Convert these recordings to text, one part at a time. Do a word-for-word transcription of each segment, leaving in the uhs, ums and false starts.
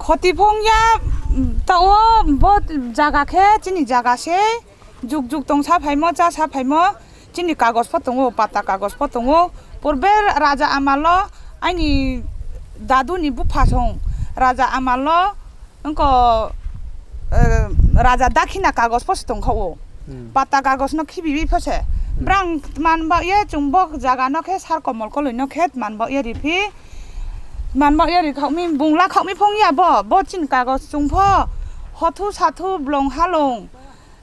Khoti phung ya, ta o bo jaga khe chini jaga se, juk juk tong sa phaimo, cha sa phaimo, chini kagos pho tongo, pata kagos pho tongo. Purbe raja amalo, aini dadu ni bupha song, raja amalo, wngko, eh, raja dakhina kagos pho se tong kha o. Hmm. Pata kagos no khibibi pho se. Hmm. Brang man ba ye chung bo jaga no khe sar komol koloi no khe man ba ye riphi. Man ba ye ri khao mi bung la khao mi phong ya bo, bo chin kagos chung pho. Hothu sathu blong halong.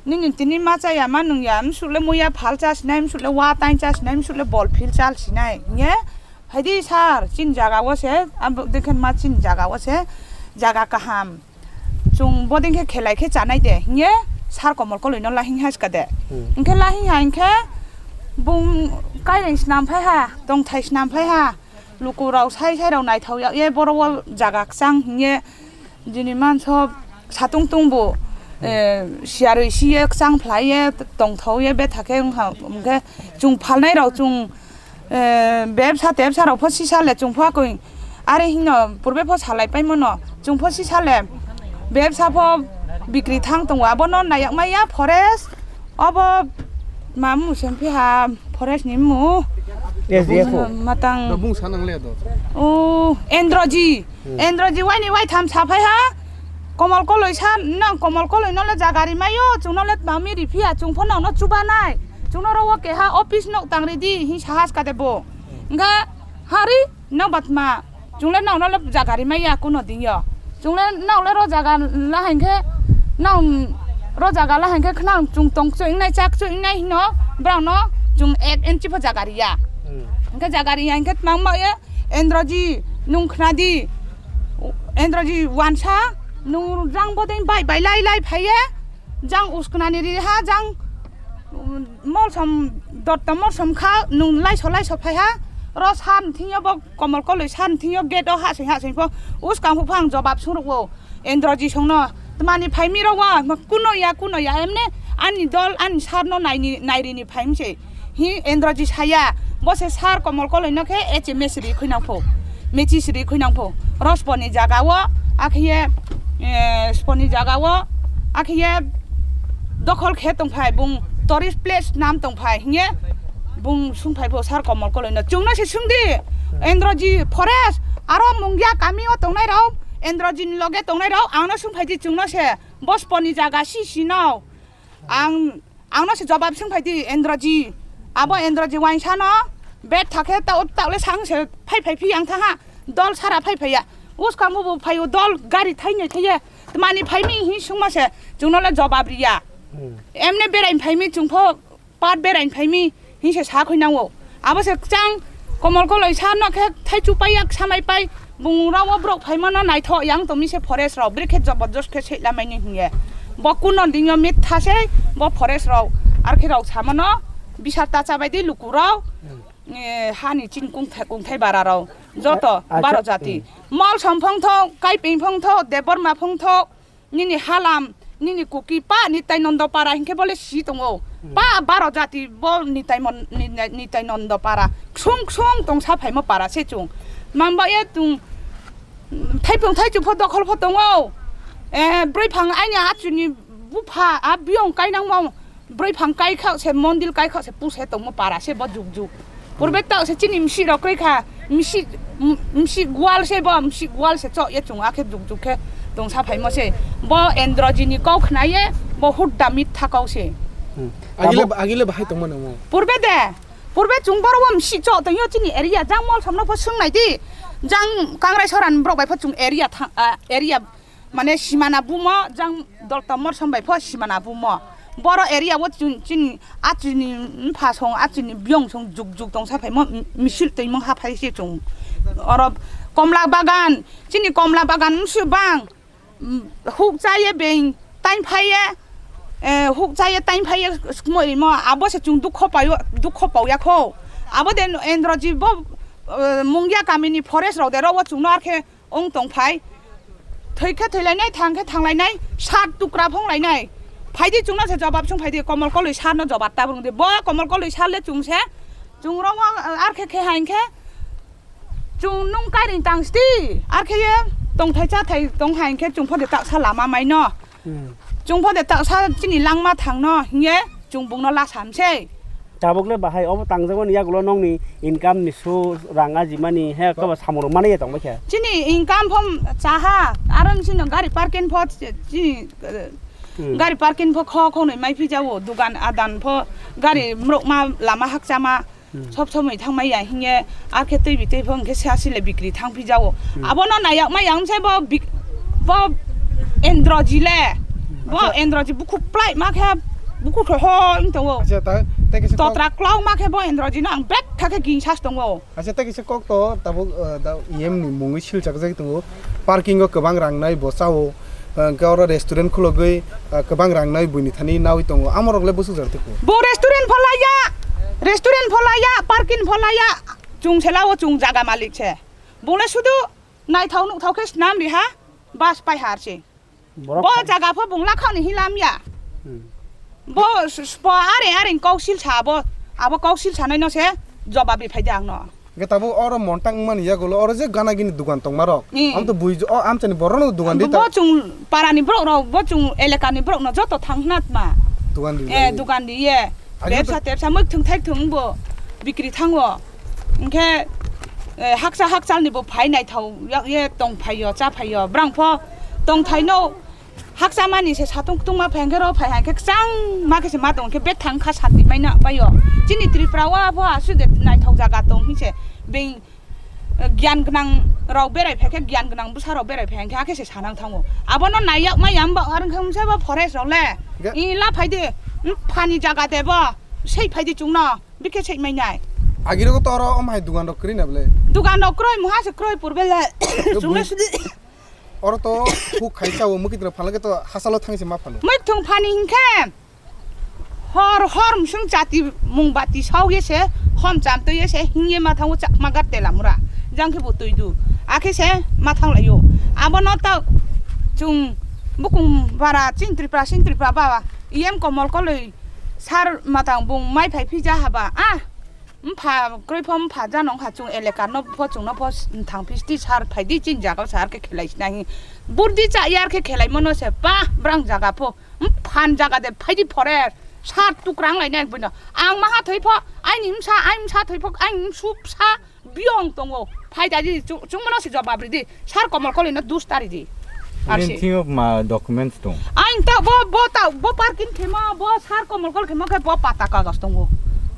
Nini tini ma cha ya ma nung ya, msuk le muya phal cha sinai, msuk le wa tain cha sinai, msuk le bol phil cha sinai. Nge, hai di sar, chin jaga o se, abo dekhen ma chin jaga o se, jaga kaham. Chung boding khe khelai khe chanai de, hinye sar komol koloi no lahing ha ska de. Hmm. Hinkhe lahing ha hinkhe bung kaireng snam phai ha, tongthai snam phai ha, luku rok sai sai rok naithok yak ye boro o jaga kchang hinye jini manso satung tung bu, eh, siyarwi si ye kchang phlai ye tongthok ye betha khe wngkha, hinkhe chung phalnai rok chung Eh, bebsa tebsa rok pho sisa le chung pho akoi. Are hino purbe pho salai paimo no. Chung pho sisa le. Bebsa pho bikri thang tongo. Abono nayak maya forest. Obo ma mu sem phi ha forest ni mu. S D F o. Matang. Bung sanang le do. O Endroji. Hmm. Endroji waini waitham saphai ha. Komol koloi sa nang komol koloi no le jaga ri mayo. Chung no le mami ri phiya. Chung pho no no chuba nai. Chung no ro wo keha office nok tang ri di. Hi sahas ka de bo. Wngkha hari no batma chungle nang no le jaga ri maya kuno ding yo. Chungle nang le ro jaga la hain khe nang ro jaga la hain khe khna chung tong choi nai chak choi nai hino brang no chung ek inchi pho jaga ri ya. Hmm. Wngkha jaga ri ya wngkha mang ma ye Endroji nung khna di. Endroji wansa nung jang bodeng bai bai lai lai phai ye. Jang usknani ri ha, jang, um, molsom, dotta molsom kha, nung laiso laiso phai ha, ro san thing yo bo komol koloi san thing yo gate o ha sing ha sing pho, uskang pho phang jobab sung rok o, Endroji song no, tmani phai mi rok wa, ma kuno ya, kuno ya, emne ani dol, ani sar no naini, nairi ni phai mi se. Hi Endroji saya, bo se sar komol koloi no khe H M S ri khui nang pho, mechis ri khui nang pho. Rosponi jaga o, akhiye, eh, sponi jaga o, akhiye dokhol khe tong phai, bung tourist place nam tong phai, hiye bung sung phai pho sar komol koloi no. Chung no se sung di, Endroji forest, aro Mungia kami o tong nai rok, Endroji ni loge tong nai rok, ang no sung phai di chung no se, bo sponi jaga si si no. Ang Ang no se jobab sung phai di, Endroji. Abo Endroji wainsa no bet thakhe ta, ta le sang se phai phai phi ang tha ha. Dol sara phai phai ya. Uskang bo phai o dol gari thai nai thai ye. Tmani phai mi hi sung ma se chung no le jobab ri ya. Hmm. Emne berai phai mi chung pho pat berai phai mi hi se sa khoi nang o. Abo se chang komol koloi sa no khe thai chu pai yak samai pai. Bung rao borok phaimano naithok yang tongmi se forest rao, brekhe jobor jos khe seilamani hinye. Bo kuno dingyo mitha se, bo forest rao, arkhe rao samano bisar ta chabai di luku rao, eh, hani chini kungthai, kungthai bara rao, joto a, a, baro jati. Hmm. Mol somphong tho, kaiping phong tho, Debbarma phong tho, Nini halam, nini kuki pa Nitai Nondo para hinkhe bole si tongo. Hmm. Pa baro jati bo Nitai Mon-, Ni-, Nitai Nondo para. Ksung ksung tong sa phaimo para se chung. Mamba ye tung thaipung thaichu pho dokhol pho tongo. Eh, broi phang aini achuni bupha a biyong kainangmo. Broi phang kai khao se, mondil kai khao se, puse tongmo para se bo juk juk. Purbe tao se chini msi rok koi kha, msi, m-, msi gwal se bo, msi gwal se chok ye chung akhe juk juk khe tong sa phaimo se. Bo Endroji ni kok khna ye, bo hudda mitha kok se. Hmm. Agile, agile bahai tongma nangmo. Purbe de, purbe chung boro bo msi chok tong yo chini area, jang mol somno pho swng nai di, jang Kangrai Soran borok bai pho chung area thang, ah, area Mane simana bumo jang Dolta Morsom bai pho simana bumo. Boro area o chun-, chini, a chini mpha song, a chini biyong song juk juk tong sa phaimo, m-, misil twi mong ha phai se chung. Oro komla bagan, chini komla bagan msu bang, mm, huk cha ye beng, taing phai ye, eh, huk cha ye taing phai ye sukmo rimo, abo se chung dukho paio, dukho pao ya kho. Abo de Endroji bo, eh, Mungia kamini forest rok de ro o chung no ar khe Ong tong phai. Thwi khe thwi lainai, thang khe thang lainai, sat tukra phong lainai. Phai di chwngno se jawab sung phai di, Komol Koloi sar no jawab ta bwrwng di. Bo Komol Koloi sar le chwng se, chwng ro ar khe khe hain khe, chwng nung kairing tang sti, ar khe ye tongthai chathai tong hai khe chwng pho de taksa lama mai no. Hmm. Chwng pho de taksa chini langma thang no hiye chwng bung no la sam se. Tabuk le bahai obo tangjakmani yagulo nongni income ni source rang ajimani he kobo samung rok mani ya tong bai khe. Chini income pho chaha aro chini gari parking pho chini, eh, Hmm. Gari parking pho kho khonoi mai phi jao, dugan adan pho gari mrok ma lama hakcha ma Hmm. sob somoi thang mai ya hiye, ar khe twi bi twi pho hwnkhe sasi le bikri thang phi jao. Hmm. Abo no nayak ma yang se bo bik-, bo Endroji le, bo Acha. Endroji bukhu plai ma khe bukhu kho ho wng tongo. Acha, ta, ta kisa kok- Totra klau ma khe bo Endroji no ang bek tha khe ging sas tongo. Acha, tei kisa kok to tabuk, uh, da E M ni mungwi silchak jagwi tongo. Parking o kwbang rang nai bo chao, uh, hwnkhe oro restaurant khulogwi, uh, kwbang rang nai buini thani nawi tongo. Amorok le bwswk jora tei kho? Bo restaurant pho laiya, restaurant pho laiya, parking pho laiya. Chwng se lao chwng jaga malik se. Bo le sudu naithao nukthao khe swnam ri ha, bus pai har se. Borok Bo kha- jaga pho bung lakhani hilam ya. Hmm. Bo s-, s-, bo are are kok sil sa bo. Abo kok sil sanai no se jobab ri phai de ang no. Hwnkhe tabuk oro montang wngmani yagulo oro je gana gini dugan tongma rok. Hmm. Am to bui o amchani borok no dugan di Bo ta. Chung para ni borok rok, bo chung elaka ni borok no joto thang hwnat ma. Dugan di Eh, lai. Dugan di ye. Agi Tepsa to- tepsa mwk thung thai thung bo bikri thango. Hwnkhe, eh, hakcha hakchal ni bo phai naithao yak ye tong phai yo, cha phai yo. Brang pho tong thai no Hakcha mani se satung kutung ma phai hwnkhe ro phai hai khe kwchang ma khe se ma tong khe bethang kha santi mai na pai o. Chini Tripura o abo aswk de naithok jaga tong hi se beng, eh, gyan gwnang rok berai phai khe gyan gwnang bwsa rok berai phai hwnkhe hakhe se sanang thango. Abo no naiyak ma yam ba ar wngkhe mungsa ba forest rok le. Ga- I la phai de, mm, phani jaga de bo sei phai de chung no bikhe sei mai nai. Agi rogo to oro om hai dugan rok kwrwi na bole. Dugan rok kwrwi muha se kwrwi pur bele. Yo chung le bui- sudi. Oro to huk khai chao, mwkhitwng phalangkhe to hachalo thangse ma phano. Mwkhitwng phani hinkhe hor hor msung chati mungbati saoye se, hom cham toye se, hingye ma thango chakma gat tela mura. Jang khe bo twi du. Akhe se ma thang laio. Abono ta chung bukung bara chini Tripura, chini Tripura ba E M Komol Koloi sar matang bung mai phai phija haba. Ah, Mpha, kwrwi pho mpha jano wngkha, chwng eleka no pho, chwng no pho thang phi sti sar phai di, chini jaga o sar khe khelai sina hi. Burdi cha yar khe khelai mano se pa, brang jaga pho, mphan jaga de phai di phore, sar tukrang lai nai buino. Ang maha thoi pho, aini msa, aini msa thoi pho, aini msu bsa biyong tongo. Phai da di, chwng, chwng mano se jobab ri di. Sar Komol Koloi no dus tari di. Ar Nini se. Thing of ma documents tong. Ain ta bo, bo ta, bo parking khemo, bo sar Komol Kol khemo khe bo pata kagas tongo.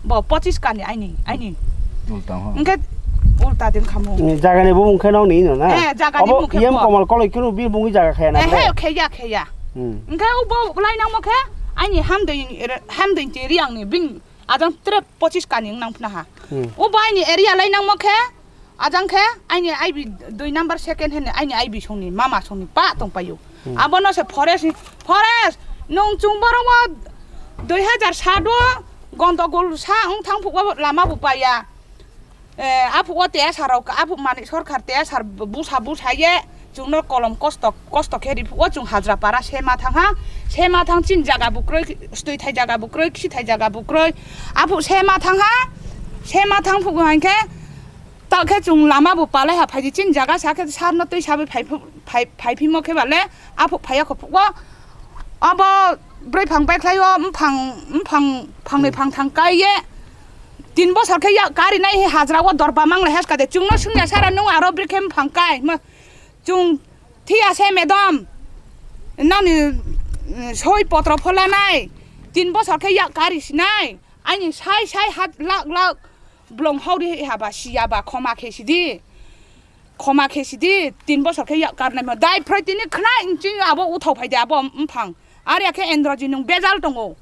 Bo pochis kani aini, aini. Ulta ho. Hwnkhe ulta din khamu. Ni jaga ni bumung khe nong ni no na? Eh, jaga ni Abo bumung khe E M bo. Komol Koloi kunu bi bungi jaga khe na Eh, bre? He, khe ya, khe ya. Hmm. Hwnkhe u bo lai nang mo khe aini hamdoi, hamdoi ti riang ni bini. Ajang tre pochis kani wng nang phna ha. Hmm. O bo aini area lai nang mo khe, ajang khe aini I B dui number second hand ni aini I B song ni mama song ni pa tong paio. Hmm. Abo no se forest ni, forest nung chung borok o dui hajar sat o gondogol sa wng thang phugo lama bo paiya. Eh, aphuk o T S R rok, aphuk mani sorkar T S R busa busa ye, chwngno kolom kosto, kosto khe riphuk o chwng hajra para sema thang ha, sema thang chini jaga bukroi, stwi thai jaga bukroi, khi thai jaga bukroi, aphuk sema thang ha, sema thang phuk hai khe, ta khe chwng lama bo palai ha phai di chini jaga sa khe sar no twi sabai phai phu-, phai, phai phimo khe bale, aphuk phai ya kho phuk o, abo broi phang bai khlai o, mphang, mphang, phang ni Hmm. phang thang kai ye, Tin bosor khe yak kari nai he hajra o dorba mang lai haska de. Chwng no swngya sara nung aro bwrwi khe mphang kai. Ma, chwng thiya se madam. Nani, mm, soi potro phola nai. Tin bosor khe yak kari sinai. Aini sai sai hat lak lak blong hauri haba siya ba khoma khe sidi. Khoma khe sidi, tin bosor khe yak karnai ma. Dai phroi tini khna inchi abo uthau phai de abo mphang. Are khe Androji nwng bejal tongo.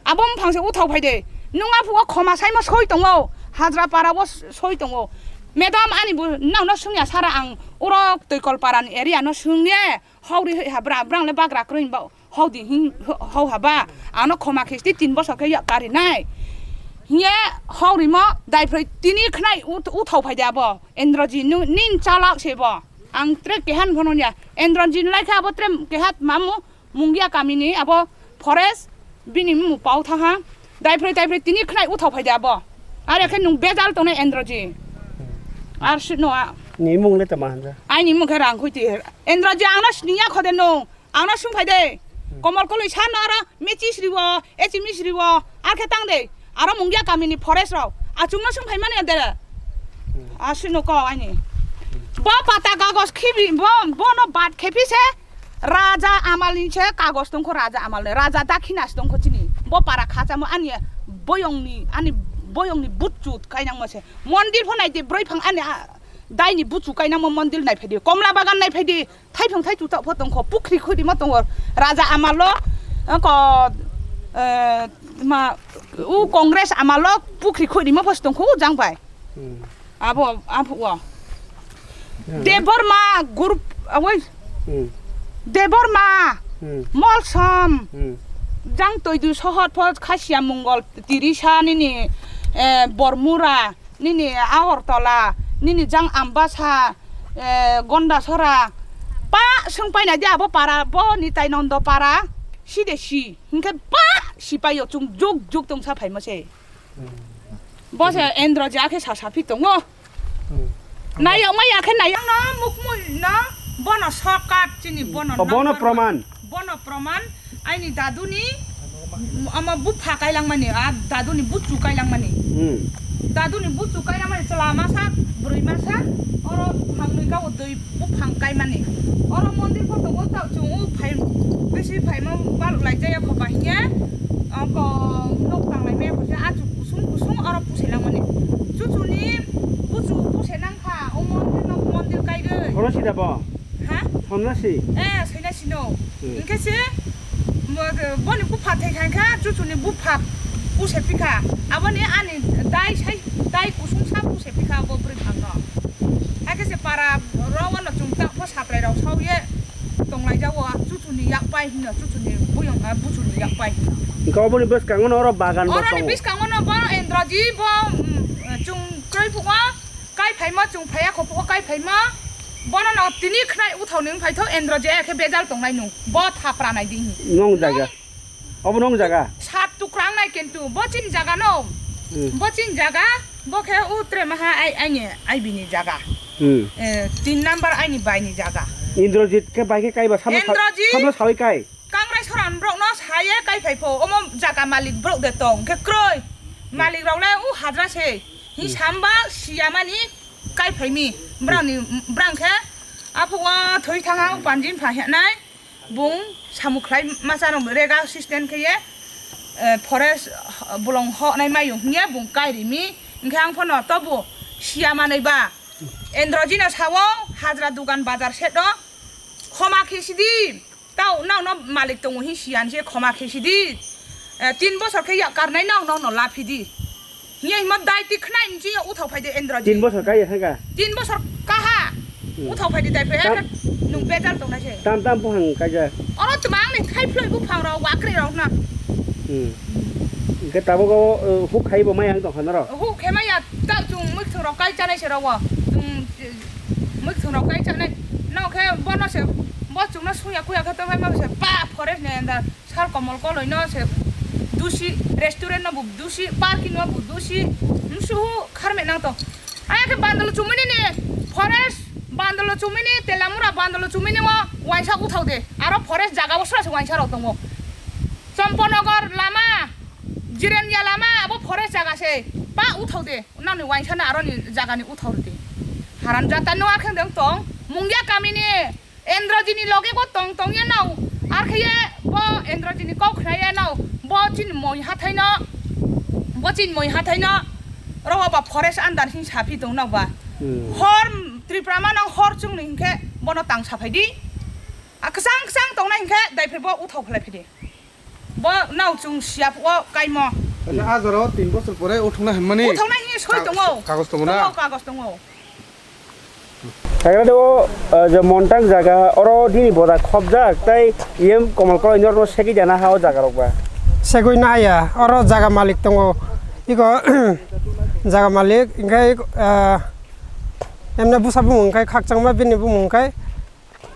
Abo mphang se uthau phai de. Nwng aphuk o khoma saima soi tongo. Hajra para o soi tongo. Madam ani bo nang no swngya sara ang urok Toikol para ni area no swngye. Hau ri ha bra, brang le bagra kroi ba. Hau di hin, hau haba, ano khoma khe sidi tin bosor khe yak kari nai. Hiye hau rimo dai phroi tini khnai ut-, uthau phai de abo. Androji nu-, nin chalak se bo. Ang tre kehan phono ya. Androji lai khe abo tre kehat mamu mungya kami ni abo forest bini mu pau tha ha. Dai phroi, dai phroi tini khnai uthau phai de abo. Are khe nung bejal tongnai Androji. Ar sino a. Ni mung le tama hanja. Aini mung khe Rangkhuiti. Endro je angno siniya khode no. Angno sung phai de. Komol koloi sa no aro mechis riwo, echi mis riwo. Ar khe tang de. Aro Mungia kamini forest rok. Achung no sung phai mani de. Asino ko aini. Bo pata kagos khibi, bo, bo no bat khepi se. Raja Amalni se kagos tongkho, Raja Amalni, Raja Dakhinas tongkho chini. Bo para khachamo ani boyongni, ani boyongni butchut kainangma se. Mondir pho naidi broi phang ani, a, daini butchu kainangma mondir naiphedi. Komla bagan naiphedi. Thaiphang thai chutak pho tongkho. Pukhri khudima tongo. Raja Amalo, ko, eh, ma, u Congress Amalo pukhri khudima pho tongkho u jang bai. Hmm. Abo, abo o. Hmm. Debbarma group, awai. Hmm. Debbarma, hmm. Molsom, hmm. Jang Toidu Sohor pho Khasia Mongol Tirisa nini, eh, Bormura, nini Agartala, nini jang Ambasa, eh, Gondasora. Pa sung paina di abo para, bo Nitai Nondo para, si de si. Hinkhe pa si paio chung juk juk tongsa phaimo se. Bo se Endro je akhe sa saphi tongo. Hmm. Nayok ma yakhe nayok no mukmui no bono shortcut chini bono. Oh, bono number one. Proman. Bono proman aini daduni ama bupha kailangmani, a daduni buchu kailangmani. Hmm. Daduni buchu kailangmani chwla masa, bwrwi masa, oro thangnwi gao dwi buphang kaimani. Oro mondir pho tongo, ta chwng u phai, bisi phaima baluk lai jaya kho ba hinya. Oko nok tanglai me kho se achu kusung kusung oro puse nang mani. Chuchuni buchu puse nang kha o mondir no mondir kai de. Sono si da bo? Ha? Sono si? Eh, soina sino. Hmm. Hingke se mo-, boni bupha thai khai kha, chuchuni bupha puse pikha. Aboni ani dai sai, dai kusung sa puse pikha bo bwrwi phang no. Hakhe se para ro wano chwng ta pho satrai rok sao ye. Tonglai jago, a chuchuni yak pai hino, chuchuni buyong, a buchuni yak pai hino. Hingke oboni bwskango no oro bagan bo tongo. Oroni bwskango no bo Endroji bo, mm, chwng kroi phugo, kai phaima chwng phaiya kho phugo kai phaima. Bono no tini khnai uthao ni wngphai tho Endroji, akhe bejal tongnai nung. Bo thapra nai di. Nung jaga. Obo nung jaga? Sat tukrang nai kintu, bo chini jaga no. Hmm. Bo chini jaga, bo khe u tre maha ai, aini, ai bini jaga. Hmm. Eh, tin number aini baini jaga. Indrajit khe bai khe kai ba, samno sa-, Indrajit? Samno sawi kai? Kangrai soran borok no saye kai phai pho, omo jaga malik borok de tong, khe kroi. Malik rok le u hajra se, hi hmm. Samba siyamani kai phai mi, brang ni, brang khe, aphugo thoi thang ang panjin pha hya nai. Bung samung khlai masa rok rega assistant khe ye, eh, forest, eh, bolong hoknai maiyung hingye bung kai rimi. Hingkhe ang phano tobo siya manwi ba. Endroji no sao hajra dugan bazar set o khoma khe sidi. Tao nang no malik tongo hin siya hinse khoma khe sidi. Eh, tin bosor khe yak karnai nang nang no laphi di. Hiya hima dai ti khnai nchi ya uthau phai de Endro ji. Tin bosor kaiya thangka? Tin bosor kaha. Hmm. Uthau phai de dai phai tam-, akhe nung bejal tong nai se. Tam tam buphang kaija? Oro twmang ni thai phloi buphang rok wakri rok na. Hmm. Hingke tabuk o, uh, huk khai bo mai ang tong kha noro? Huk khe mai ya ta chung mui thung rok kai chanai se rok o. Chung, mui thung rok kai chanai. Nokhe bono se bo chung no suya kuya khe tong ma se pa forest ni under. Sal komol koloi no se dusi, restaurant no bo dusi, parking no bo dusi, msuhu kharme nang tong. Aya khe bandolo chumui ni forest, bandolo chumui ni Telamura, bandolo chumui ni o waisa uthau de. Aro forest jaga o sra se waisa rok tongo. Chomponogar lama, Jirania lama abo forest jaga se. Pa uthau de. Nani waisa na aro ni jaga ni uthau de. Haram jata no akhe deng tong. Mungya kami ni Endrojini loge bo tong tong ya nao, ar khe ye bo Endrojini kok khna ya nao, bo chini moi hathai no, bo chini moi hathai no, oro ba forest under hin saphi tong nao ba. Hmm. Hor Tripura ma nang hor chwng ni hinkhe bono tang saphai di. A kwchang kwchang tong nai hinkhe dai phai bo uthok khlai phai di. Bo nao chwng siya phuo kaimo. Acha, a jora o tin bosor pore uthokna hinmani uthokna hinwi soi ka-, tongo. Kagoj tongo na? Tongo, kagoj tongo. Jaga do, ah, je montang jaga, oro dini boda khobjak, tai iyem komol koloi norno segwi jana ha o jaga rok ba? Segwi na ya, oro jaga malik tongo. Iko jaga malik, hingke, ah, emne busa bumung hingke khakchangma bini bumung hingke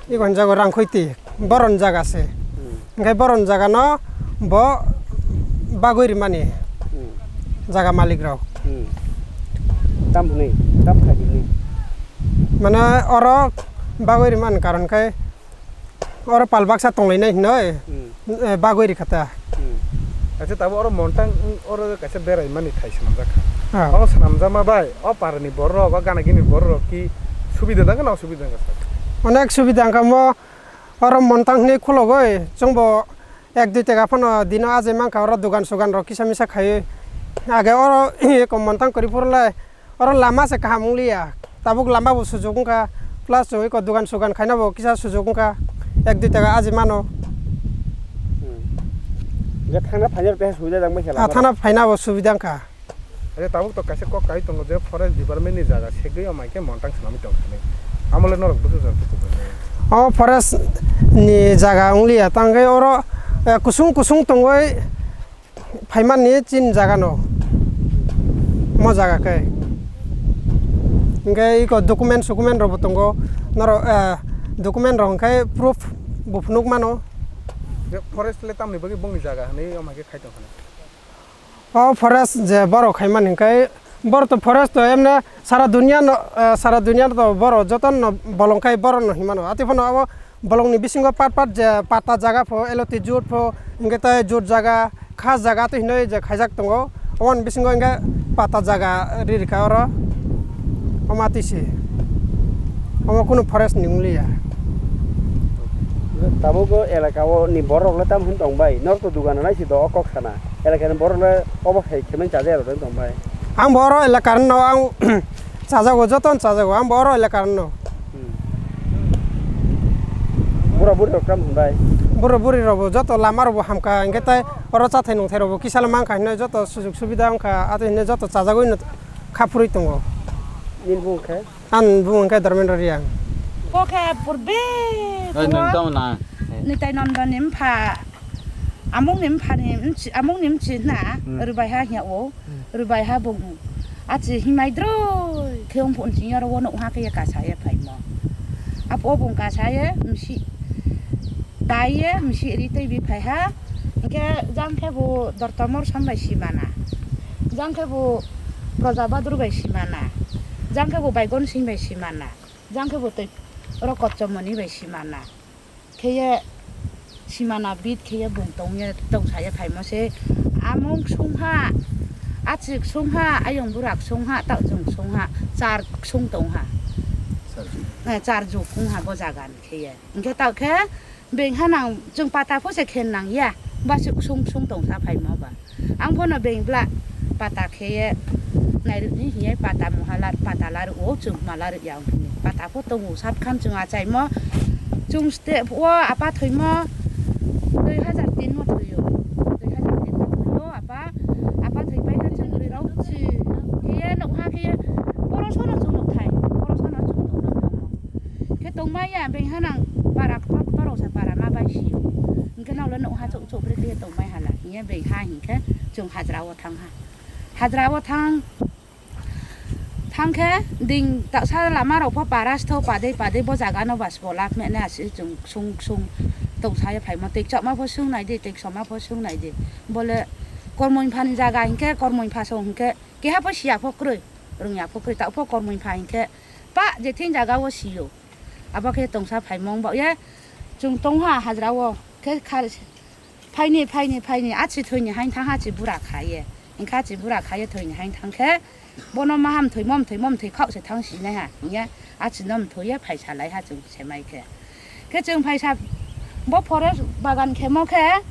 Igon jago Rangkhoiti, boron jaga se. Hmm. Hingke boron jaga no bo bagwi rimani Hmm. jaga malik rok. Hmm. Tam hwnwi, tam khai hwnwi. Mane oro bagwi rimani karon khe oro pal baksa tonglainai hinoi, Hmm. eh, bagwi rikha ta. Hmm. Acha tabuk oro Montang, oro kaisa beraimani thai swnamjak kha. Ah. Oro swnamjakma bai o parani borok, o gana gini borok ki subida nangkha na osubida nangkha sir? Onek subida wngkha mo, oro Montang hinwi khulogwi chwngbo ek dui taka phano dino ajai mankha, oro dugan sugan rok kisa misa khaiwi. Age oro eko Montang kwrwi phuru lai oro lama se kaham wng liya, tabuk lama bo sujuk wngkha, plus chwng eko dugan sugan khaina bo kisa sujuk wngkha, ek dui taka ajai mano. Hmm. Hwnkhe thangna phaina rok teha subida nang bai khe Ah, lama thangna rok? Phaina bo subida wngkha. Acha tabuk to kaisa kok kai tongo je forest department ni jaga segwi o mai khe Montang swnamwi tong thani. Amo le norok busu jar busu jar. O forest ni jaga wng liya, tang khe oro, eh, kusung kusung tongwi phaimani chini jaga no. Mo jaga khe. Hwnkhe iko document socument rok bo tongo. Norok, eh, document rok hwnkhe proof bo phunuk mano. Je forest le tamni bagwi bongni jaga hinwi o mai khe khai tong thani. O forest je borok khaimani hwnkhe, borok to forest to emne sara dunia no, eh, sara dunia to borok joto no bolong khai borok no hinmano. Ati phano abo bolong ni bisingo part part je pata jaga pho, eloti jut pho, hwnkhe tai jut jaga, khas jaga to hinoi je khaijak tongo. Oboni bisingo hwnkhe pata jaga ri rikha oro. Omo twi se. Omo kunu forest ni wng liya. Tabuk o elaka o ni borok le tamo hwn tong bai? Norok to dugan nai si do o kok sana. Elaka ni borok le obo hai khe mani cha de rok tong bai? Ang bo oro elaka no ang chajago, joto no chajago. Ang bo oro elaka no. Hmm. Bura buri rok tamo hwn bai? Bura buri rok bo joto lama rok bo hamkha, hwnkhe tai oro chathai nungthai rok bo kisa le mankha hinoi joto sujug subida wngkha, ati hinoi joto chajagwi no kha phurwi tongo. Nini bumung khe? Ani bumung khe Dharmendra Reang. Bo khe purbe Oi, tongo. Nwng tamo na? Nitai Nandani mpha. Amungni mphani mchi-, amungni mchi na, Hmm. Rwbaiha hiya o. Hmm. Rwbaiha bung achi himai droi khe wngphu nching yaro wono uha khe ye kasa ye phaimo. Apo bung kasa ye msi. Daiye misi ri tei bi phaiha, hingke jang khe bo Dortomor som bai simana, jang khe bo Proja Badur bai simana, jang khe bo Baigon Sing bai simana, jang khe bo tei oro Kotchomoni bai simana. Khe ye simana bit khe ye bung tong ye tong sa ye phaimo se amung ksung ha, achi ksung ha, ayung bura ksung ha, taochung ksung ha, char ksung tong ha. Char jug. Eh, char jug ksung ha bo jaga ni khe ye. Hingke tao khe beng ha nang chwng pata pho se khen nang ya, ba se ksung ksung tong sa phaimo ba. Ang phono beng bla pata khe ye nai rwni hiye pata muha lar pata lar o chwng ma lar ya pata pho tongo sat khan chwng achaimo chwng ste o apa thoimo dui hajar tin mo thoyo, dui hajar tin mo thoyo apa, apa thoi pai khe chwng rwi rok si hiye nokha khe ye poroso no chwng nok thai poroso no chwng nok thai. Khe tongmaya beng hanang para ktor ktor rok se para ma bai sio. Hingke nokle nokha chok chok bre khe tongmai hala. Hiye beng ha hingke chwng hajra o thang ha. Hajra o thang, thang khe ding taksa lama rok pho para sitho padei padei bo jaga no bas bo lak mene asi chwng ksung ksung tong saye phaimo tei chokma pho swng nai di tei soma pho swng nai di. Bole kormoin pha ni jaga hingke kormoin pha song hingke keha pho siya pho kwrwi rwngya pho kwrwi ta pho kormoin pha hingke pa je thing jaga o sio. Abo khe tongsa phaimung bao ye chwng tongha hajra o khe khar phaini phaini phaini achi thoini hain thang achi bura kha ye. Hingkha achi bura kha ye thoini hain thang khe bono maham thoi mom thoi mom thoi khao se thang sinai ha hingye achi nom thoi ye phaisa lai ha chwng semai khe. Khe chwng phaisa bo forest bagan khemo khe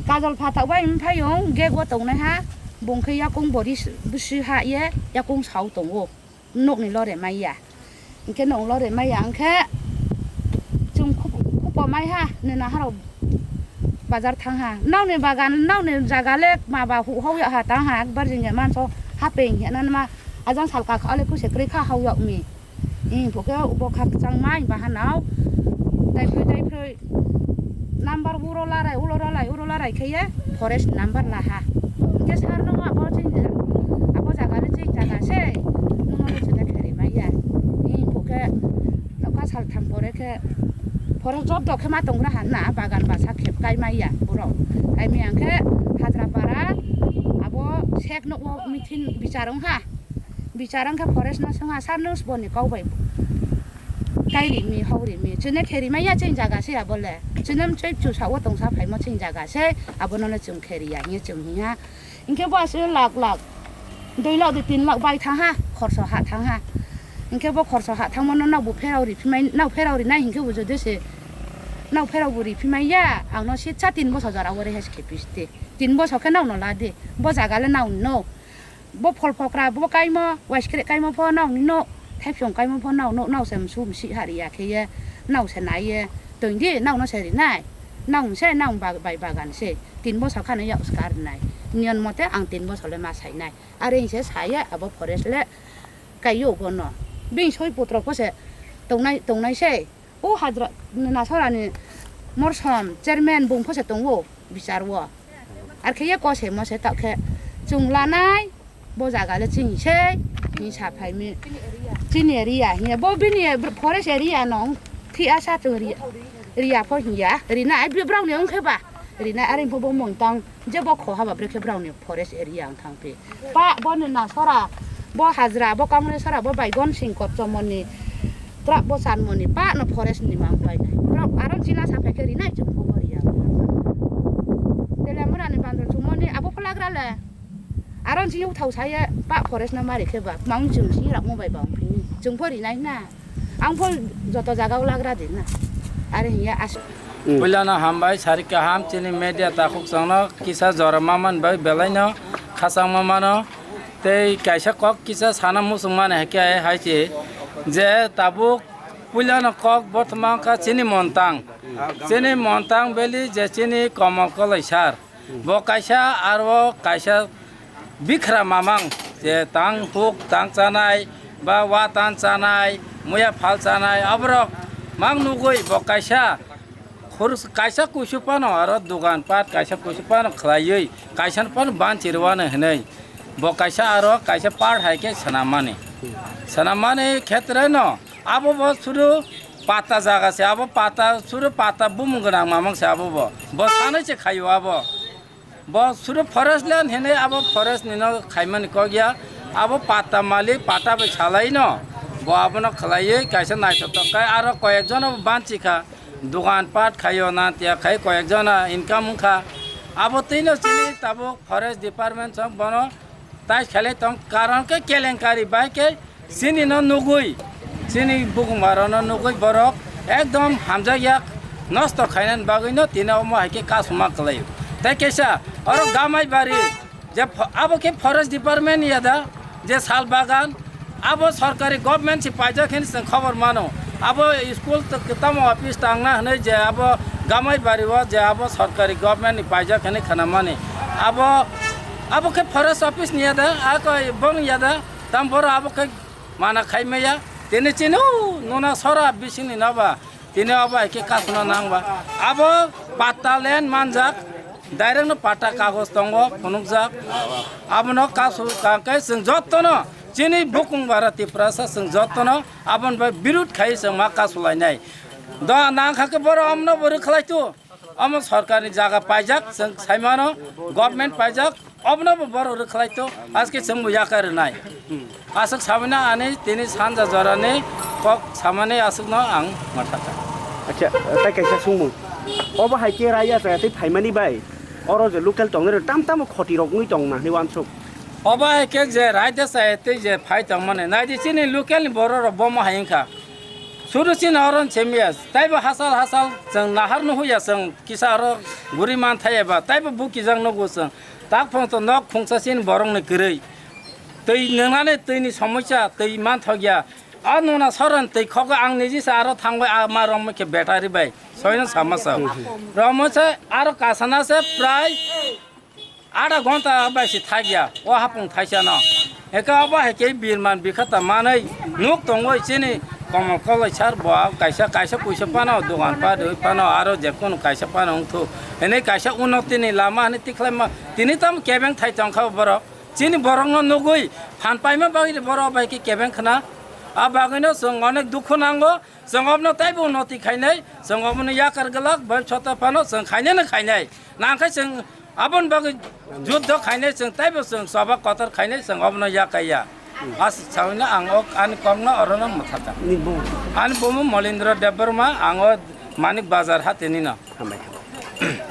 kajol phatok bai mphaiyung gego tongnai ha bung khe yakung bori bwswi ha ye yakung sao tongo. Nokni lore maya. Hingke nok lore maya hingke chwng khupo mai ha nini naharok bazar thang ha. Nokni bagan nokni jaga le ma ba hu hau ya ha tang ha ekbar jingya manso hapeng hena ma ajang salka kha le kuse kri kha hau ya mi. Hing phuke ubo kha kwchang mai bahanao. Daiphoi daiphoi. Number uro larai, ulo larai, uro larai khe ye forest number laha. Hingke sar no abo chini abo jaga le chini jaga se. Nono le chini kheri maya. Hing phuke noka sal tham pore khe forest job dok khe ma tong raha na bagan basa khep kai maya borok. Kai maya hingke hajra para abo sek no o meeting bichar wng ha. Bichar wngkha forest no swngha sir nung sboni kok bai Kai rimi, hok rimi. Chwngno khe rimaiya chwng jaga se abo le. Chwngno mchoi chusa o tongsa phaimo chwng jaga se. Abono no chwng khe riya, hinwi chwng hiya. Hinkhe bo aswk lak lak dui lakh, dui tin lakh bai thang ha, khorso ha thang ha. Hinkhe bo khorso ha thangmano nokbo pherao riphimai, nok pherao rinai hinkhe bo jodi se nok pherao bo riphimaiya, angno sitsa tin bosor jora o rehash khe piste. Tin bosor khe nokno la di. Bo jaga le nokni no. Bo phol phokra bo kaimo, waiskre kaimo pho nokni no. Thaiphiyong kaimo pho nok, nok, nok se msu msi ha riya khe ye, nok se nai ye. Tongdi, nokno se rinai. Nokni se, nok bag-, bai bagan se. Tin bosor khano yak swkar rinai. Niyon mote ang tin bosor le ma sainai. Are hinse saya abo forest le kaiyo bono. Bini soi putrok pho se tongnai, tongnai se. O hajra nasarani morsom chairman bung pho se tongo bichar o. Ar khe ye kose mo se tak khe chwng lanai bo jaga le chini se ni sa phai mi. Chini area hiya bo bini forest area nong thi asa chwng ria, ria pho hiya. Rina ai brok ni ong khe ba. Rina are pho bo mung tang. Je bo kho haba brekhe brao ni forest area wng thang phi. Pa bo ni nasora, bo hajra, bo kangre sora, bo bai gon sing kotchomoni, trak bo chanmoni, pa no forest ni mang pai nai. Brao aro chila sa phai khe rinai chwng bo ria. Tele mura ni bandra chumoni abo pho lagra le. Aro chini uthau saye pa forest no mari khe ba, mang chwng si rak mo bai bang phini. Chwng pho rinai na. Ang pho joto jaga o lagra di na. Are hiya as- Puilano hambai, sari kaham, chini media takhuk chwngno kisa jora ma man bai belai no khachang ma mano. Tei kaisa kok kisa sana muchung mani hai khe hai se je tabuk puilano kok bortoma wngkha chini Montang. Chini Montang valley je chini Komol Koloi sir. Bo kaisa aro kaisa bikra mamang je tang huk tang chanai ba wa tan chanai muya phal chanai aborok mang nugui bo kaisa khurus kaisa kuisu phano aro dogan pat kaisa kuisu phano khlaiwi kaisa phano banchi rwano hinui bo kaisa aro kaisa part hai khe swnam mani swnam mani khetre no abo bo suru pata jaga se abo pata suru pata bumung gwnang mamang se abo bo bo sanai se khaio abo. Bo suru forest land hinwi abo forest nino khaimani kok ya. Abo patta malik patta bai salai no. Bo abono khlaiwi kaisa naithotok khe aro koyek jono banchi kha. Dogan pat khaio na tiya khai koyek jona income wngkha. Abo twino chini tabuk forest department song bono tai khelai tong karon khe kelenkari bai khe Chini no nugui, chini bukhumaro no nugui borok ekdom hamjakya nosto khainani bagwi no tini omo hai khe kasuma kwlaio. Tei kaisa oro Gamaibari je pho-, abo khe forest department ni ya da je sal bagan abo sorkari government se paijak hinwi chwng khobor mano. Abo school t-, tamo office tangna hinwi je abo Gamaibari o je abo sorkari government ni paijak hinwi khwnamani. Abo, abo khe forest office ni ya da, ako bong ya da. Tam boro abo khe mana khai maya. Tini chini o nuna sora bisingni noba. Tini abo hai khe kasuna nangba. Abo patta land manjak. Direct no patta kagoj tongo phunukjak. Abono kasu kangkhe chwng jottono chini bukung bara Tiprasa chwng jottono aboni bai birud khai chwng ma kasulainai. Do nangkha khe boro omno bo rwkhlai tu. Omo sorkarni jaga paijak, chwng saimano, government paijak, obono bo borok rwkhlai to, aske chwngbo yakar rwnai. Aswk samani ani tini sanja jorani kok samani aswkno ang mathakha. Acha, tai kaisa sungmung. Obo hai khe raya chaya tei phaimani bai, oro je local tongnai rok tam tamo khoti rok wngwi tong nang hinwi uansuk. Obo hai khe je raida chaya tei je phai tongmani, naidi chini local ni borok rok bomo hai wngkha. Suru chini oro chemiya, taibo hasal hasal chwng nahar nuhuya chwng kisa oro guri man thaya ba, taibo bukijak nugo chwng. Tak phung to nok phungsa chini borok ni kwrwi. Twi nwngnani twi ni somosya, twi man thokya. A nuna soron twi khogo ang niji sa aro thangbai a ma romwi khe battery bai. Soino sama sa. Romwi se aro kasana se prai Ada ghonta bai se thakya, o hapung thaisa no. Eka obo hai khe birman bikhata manwi nuk tongwi chini Komol Koloi sir bo kaisa, kaisa puisa phano, dogan pa rwi phano, aro je kunu kaisa phano wngthu. Hwnwi kaisa unnoti ni lama hwnwi tikhlai ma, tini tamo kebeng thai tongkha borok. Chini borok no nugwi phan paima bagwi borok bai khe kebeng khna. A bagwi no chwng onek dukhu nango. Chwng obono taibo unnoti khainai, chwng obono yakar glak, bai sota phano chwng khainai no khainai. Nangkhe chwng aboni bagwi juddo khainai, chwng taibo chwng choba kotor khainai, chwng obono yakaiya. As sawino ang o ani kokno orono mwthata. Ani bumu Molindra Debbarma, ang o Manik Bazar hatini no. Hambai, hambai.